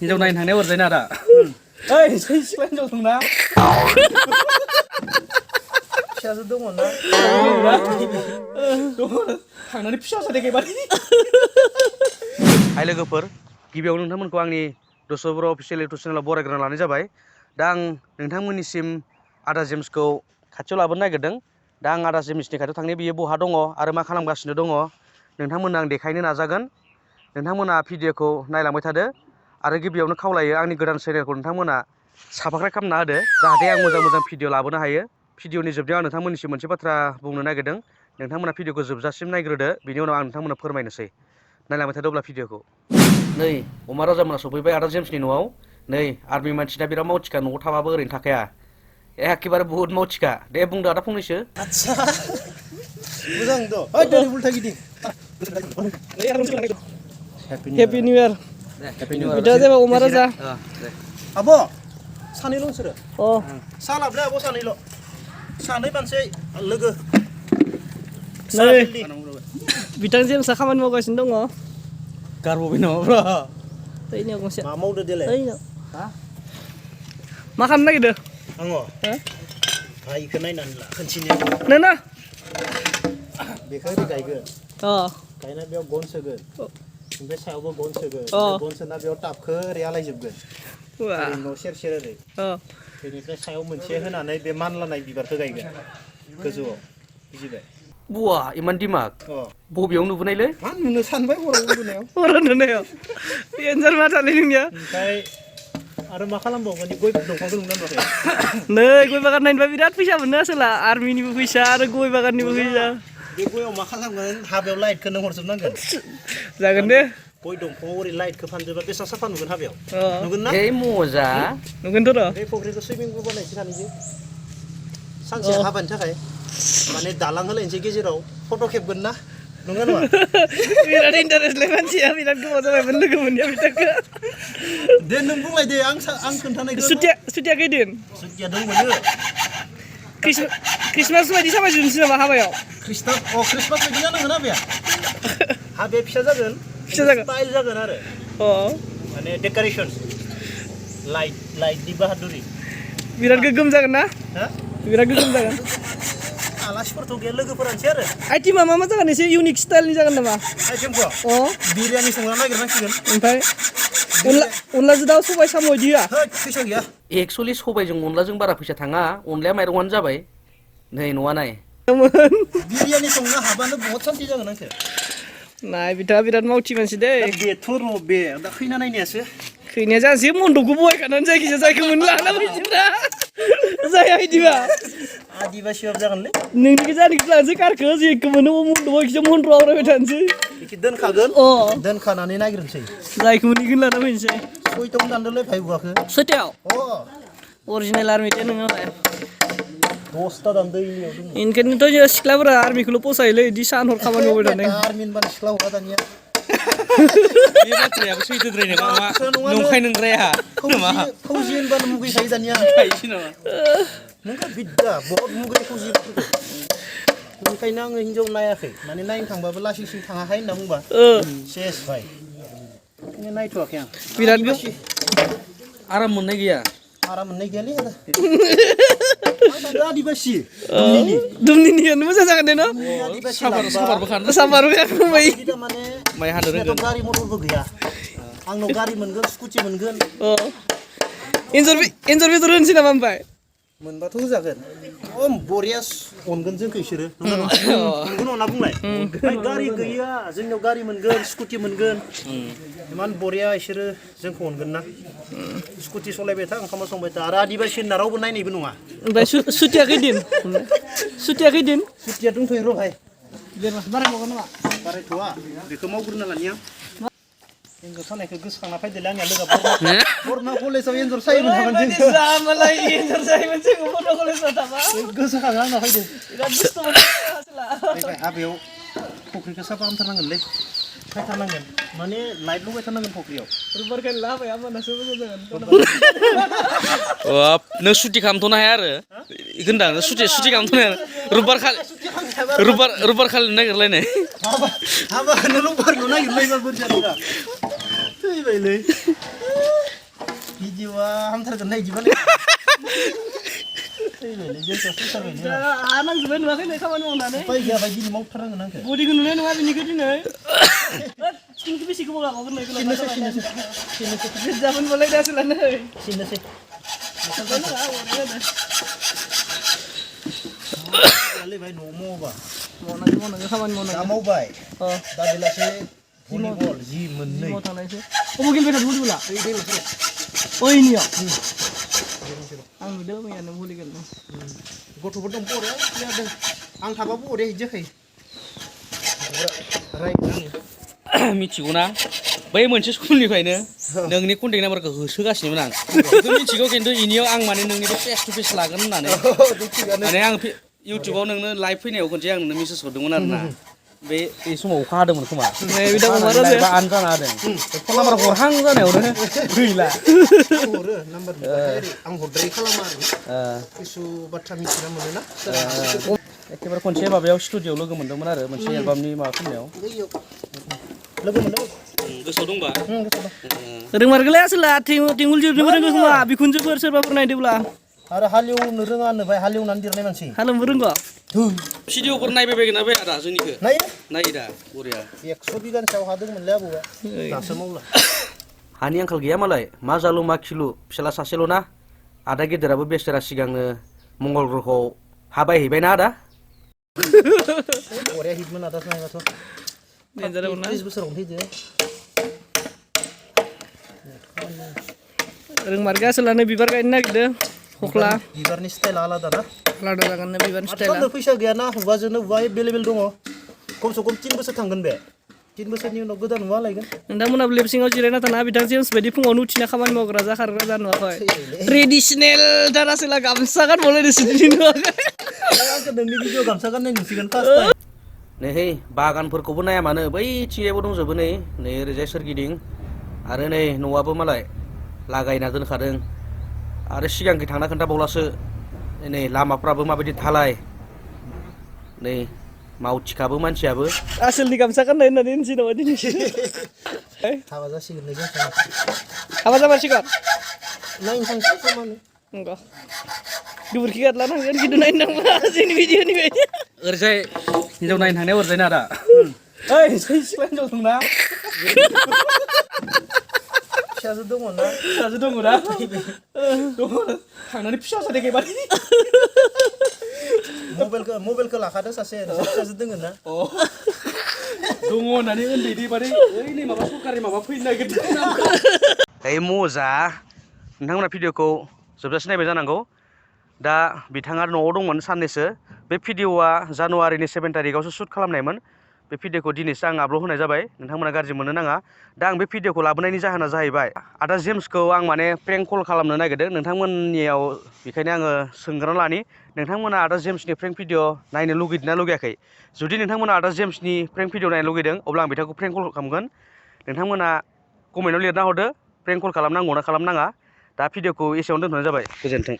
हिनजाव नायनो थांनाया हरजायो ना आदा ओइ सिख्ला हिनजाव दंना फिसाजो दङ ना थांनानै फिसाजो देखायबाय हाय लोगोफोर गिबियाव नोंथांमोनखौ आंनि दस बर' अफिसियेल इउटुब चेनेलाव बरायग्रोना लानाय जाबाय दा आं नोंथांमोननिसिम आदा जेम्सखौ खाथियाव लाबोनो नागिरदों दा आं आदा जेम्सनि खाथियाव थांनाय बियो बहा दङ आरो मा खालामगासिनो दङ नोंथांमोननो आं देखायनो नाजागोन नोंथांमोना भिडिअखौ नायलांबाय थादो आरो गिबियावनो खावलायो आंनि गोदान चेनेलखौ नोंथांमोना साबस्क्राइब खालामना होदो जाहाथे आं मोजां भिडिअ लाबोनो हायो भिडिअनि जोबनायाव आं नोंथांमोननिसिम मोनसे बाथ्रा बुंनो नागिरदों नोंथांमोना भिडिअखौ जोबजासिम नायग्रोदो बिनि उनाव आं नोंथांमोननो फोरमायनोसै नायलांबाय थादो अब्ला भिडिअखौ नै अमा राजामोना सफैबाय आदा जेम्सनि न'आव नै आर्मि मानसिना बिराद मावथिखा न'आव थाबाबो ओरैनो थाखाया एखेबारे बहुत मावथिखा दे बुंदो आदा फंनैसो आच्छा मोजां द' ओइ दोनै उल्था गिदिं हेपि निउ इयार बिदा जेबा अमा राजा आब' सानैल' नोंसोरो अ साहा लाबोलै आब' सानैल' सानै मानसि लोगो नै बिथां जेम्सआ खामानि मावगासिनो दङ गारबोबाय नामाब्रा ओइनियाव गंसे मा मावदो देलाय ओइनियाव मा खालामनो नागिरदो आङो भाइखौ नायनानै ला खोनसेनो नोंना बेखौ ओरै गायगोन अ गायना बेयाव गन सोगोन ओमफ्राय सायावबो गन सोगोन अ गन सोना बेयाव टाबखौ ओरै आलायजोबगोन वा ओरै न' सेर सेर ओरै अ बेनिफ्राय सायाव मोनसे होनानै बे मानलानाय बिबारखौ गायगोन गोजौआव बुजिबाय बुवा इमान दिमाग अ बबेयाव नुबोनायलै मा नुनो सानबाय हराव उन्दुनायाव हराव नुनायाव एन्सार मा थालै नोंनिया ओमफ्राय आरो मा खालामबावगोन गय दंफांखौ नुना नुवाखै नै गय बागान नायनोबा बिराद फैसा मोनो आसोला आर्मिनिबो फैसा आरो गय बागाननिबो फैसा बे गयाव मा खालामगोन हाबायाव लाइटखौ नों हरजोबनांगोन जागोन दे गय दंफाङाव ओरै लाइटखौ फानजोबा बेसेबां साफा नुगोन हाबायाव अ नुगोन ना ए मजा नुगोनथ' र' बे फुख्रिखौ सुइमिं पुल बानायसै सानैजों सानसे हाबानि थाखाय माने दालां होलायनोसै गेजेराव फट' खेबगोन ना नंगौ नङा बिराद इन्टारेस्टलै मानसिया बिराद गोबाव जाबायमोन लोगो मोनैया बिथांखौ दे नों बुंलाय दे आं खोन्थानायखौ सुटिया खैदिन सुटिया दंमोन ख्रिस्टमास बायदि सामायजोबनोसै नामा हाबायाव ख्रिस्टमास बायदि जानांगोन हाबाया हाबाया फिसा जागोन स्टाइल जागोन आरो अ माने डेक'रेसन लाइटनि बाहादुरि बिराद गोगोम जागोन ना हा बिराद गोगोम जागोन आलासिफोरथ' गैया लोगोफोरानोसै आरो आइटेमा मा जागोन एसे इउनिक स्टाइलनि जागोन नामा आइटेमखौ अ बिरियानि संना नागिरनांसिगोन ओमफ्राय अनलाजों दाउ सबाय साम' इदि होआ फैसा गैया एक्सुवेलि सबायजों अनलाजों बारा फैसा थाङा अनलाया माइरंआनो जाबाय नै न'आ नाय बिरियानि संनो हाबानो बहुत सान्थि जागोन आंखो नाय बिथाङा बिराद मावथि मानसि दै बेथ' र' बे दा खैना नायनायासो खैनाया जानोसै मन्दपखौ बहायखानानै जायखिजाया जायखौ मोननो लाना फैजोबना जाया इदिबा आदिबासिबाबो जागोनलै नोंनिखौ जानिखौ लानोसै कारखौ जेखौ मोनो मन्दपआव एखिसो मन्त्र आवरायबाय थानोसै बेखि दोनखागोन अ दोनखानानै नागिरनोसै जायखौ मोनैखौनो लाना फैनोसै सयथायावनो दानदोलै भाइ बुवाखो सयथायाव अ अरिजिनेल आर्मि दे नोङो दसथा दानदो इनियाव दङ इनखायनोथ' जों सिख्लाफोरा आर्मिखौल' फसायोलै इदि सान हर खामानि मावबाय थानाय आर्मिन बानो सिख्ला हरा दानिया बे बाथ्रायाबो सैथोद्राय नङा मा नंखाय नंद्राया फौजि होनबानो मुगैखायो दानिया खायसै नामा नोंखौ बिद्दा बहुत मुगैयो फौजिफोरखौ ओंखायनो आङो हिन्जाव नायाखै माने नायनो थांबाबो लासिंसिं थाङाखै होनना बुंबा सेस भाइ नायथ'वाखै आं बिराद आराम मोननाय गैया आराम मोननाय गैयालै आदा आदिबासि दुमनिनियानो मोजां जागोन दे न' आदिबासि साबारबो खानो सामारबो खालामबाय माने माइ हानो रोंगोन गारि मटरबो गैया आंनाव गारि मोनगोन स्कुटि मोनगोन अ एन्जर बेदर होनोसै नामा ओमफ्राय मोनबाथ' होजागोन बरिया अनगोन जोंखौ इसोरो नंगौ होनना बुंलाय गारि गैया जोंनियाव गारि मोनगोन स्कुटि मोनगोन इमान बरिया इसोरो जोंखौ अनगोन ना स्कुटि सालायबाय था ओंखाम संबाय था आरो आदिबासि होनना रावबो नायनायबो नङा ओमफ्राय सुटिया खैदिन सुटिया दंथ'यो र' भाइ बारायबावगोन नामा बारायथ'वा बेखौ मावग्रोना लानिया एन्जर सानायखौ गोसोखांना फैदोलै आंनिया लोगो बरमा कलेजाव एन्जर सायोमोन थागोन गोसोखाङो आंना फैदो हाबायाव फुख्रिखौ साफा खालामथारनांगोनलै फायथारनांगोन माने लाइट लगायथारनांगोन फुख्रियाव नों सुटि खालामथ'नो हाया आरो बेखौ होनदां सुटि खालामथ'नो हाया रुबार खालि नागिरलायनाय हाबाखौनो रबारल' नागिरलायबा बोरै जादों थैबायलै भिडिअआ हामथारगोन ना इदिबालाय थैबायलै जोंखौ फैथारबायलै नांजोबबाय नुवाखै नै खामानि मावनानै उपाय गैयाबाय दिनै मावथारनांगोन आंखो बडिखौ नुनाय नङा बिनिखौ दिनै स्किनखौ बेसे गोबाव लागावगोन नै सिननोसै जाबोनबालाय दासो लानो सिननोसै लालै भाइ न'आव मावोबा मावनांगौ खामानि दा मावनांगौ मावबाय दा बेलासे भलिबल जि मोननै थांनायसै अबाव गेलेबाय थादों भलिबला ओइ दैमाफोराव ओइनियाव आं नुदों मैयानो भलि गेलेदों गथ'फोर दं बरे जादों आं थाबा बरे जाखायो राय मिथिगौ ना बै मोनसे स्कुलनिफ्रायनो नोंनि कन्टेक्ट नाम्बारखौ होसोगासिनोमोन आं बेखौ मिथिगौ खिन्थु इनियाव आं माने नोंनिखौ फेस टु फेस लागोन होननानै माने आं इउटुबाव नोंनो लाइभ फैनायाव खनसे आं नोंनो मेसेज हरदोंमोन आरोना बे समाव अखा हादोंमोन खोमा आन जाना होदों फन नाम्बार हरहां जानायावनो गैला हरो नाम्बार आं हरद्राय खालामा आरो किसु बाथ्रा मिथिना मोनोना एखेबारे खनसे माबायाव स्टुडिअ'आव लोगो मोन्दोंमोन आरो मोनसे एलबामनि माबा खालामनायाव लोगो मोनदों गोसोआव दंबा रोंमारगोलै आसोला टेंगुल जिरनोबो रोंगौ खोमा बिखुनजोफोर सोरबाफोर नायदोंब्ला आरो हालेवनो रोङानो भाइ हालेवनानै देरनाय मानसि हालेवनोबो रोंगौ भिडिअफोर नायबाय बायगोन ना बाया दा जोंनिखौ नायो नायो दा बरिया 100 बिगानि सायाव हादोंमोनलै आबौआ दासो मावला हानि आंखाल गैया मालाय मा जालु मा खिलु फिसाला सासेल' ना आदा गेदेराबो बेस्रा सिगांनो मंगल ग्रहआव हा बायहैबायना आदा बरिया हिटमोन आदा नायबाथ' 30 बोसोरावनो थैदो रोंमारगो आसोलानो बिबार गायनो नागिरदों हख्ला बिबारनि स्टाइला आलादा ना आलादा जागोन बिबारनि स्टाइला माथो फैसा गैयाना हुवाजोंनो हुवा एभेलेबेल दङ खमसे खम 3 बोसोर थांगोन बे 3 बोसोरनि उनाव गोदान हुवा लायगोन नोंथांमोनाबो लेपसिङाव जिरायना थाना बिथां जेम्स बायदि फुङावनो उथिना खामानि मावग्रा जाखारग्रा जानुवाखै ट्रेडिसनेल दानासोला गामसा गानबावलायदोंसो दिनै नुवाखै आंखौ नोंनि भिडिअ गामसा गाननाय नुसिगोन फार्स्ट टाइम नै हे बागानफोरखौबो नाया मानो बैथिंजायबो दंजोबो नै ओरैजाय सोरगिदिं आरो नै न'आबो मालाय लागायना दोनखादों आरो सिगांखै थांना खोन्थाबावलासो नै लामाफ्राबो माबायदि धालाय नै मावथिखाबो मानसियाबो आसोलनि गामसा गाननाय होननानै होनसै नामा दिनै हाबा जासिगोन नै जोंहा हाबा जामारसिगोन नायनो थांसै जमानो नंगौ गोबोरखि गारला थांगोन खिन्थु नायनो थांबा जोंनि भिडिअनि बायदि ओरैजाय हिन्जाव नायनो थांनाया ओरैजाय ना आदा ओइ सिख्ला हिन्जाव दंना फिसाजो दङ ना फिसाजो दङ ना दङ थांनानै फिसा जादों एबार मबाइलखौ लाखादो सासे फिसाजो दङ ना दङ होननानै उन्दै दैबारै ओइ नै माबा सरकारि माबा फैनो नागिरदों ओइ मजा नोंथांमोना भिडिअखौ जोबजासिम नायबाय जानांगौ दा बिथाङा न'आव दंमोन साननैसो बे भिडिअआ जानुवारिनि 7 तारिखआवसो शुट खालामनायमोन बे भिडिअखौ दिनैसो आं आपल'ड होनाय जाबाय नोंथांमोना गाज्रि मोननो नाङा दा आं बे भिडिअखौ लाबोनायनि जाहोना जाहैबाय आदा जेम्सखौ आं माने प्रेंक कल खालामनो नागिरदों नोंथांमोननियाव बेखायनो आङो सोंग्रोना लानि नोंथांमोना आदा जेम्सनि प्रेंक भिडिअ नायनो लुगैदों ना लुगैयाखै जुदि नोंथांमोना आदा जेम्सनि प्रेंक भिडिअ नायनो लुगैदों अब्ला आं बिथांखौ प्रेंक कल खालामगोन नोंथांमोना कमेन्टआव लिरना हरदो प्रेंक कल खालामनांगौ ना खालामनाङा दा भिडिअखौ एसेयावनो दोनथ'नाय जाबाय गोजोन्थों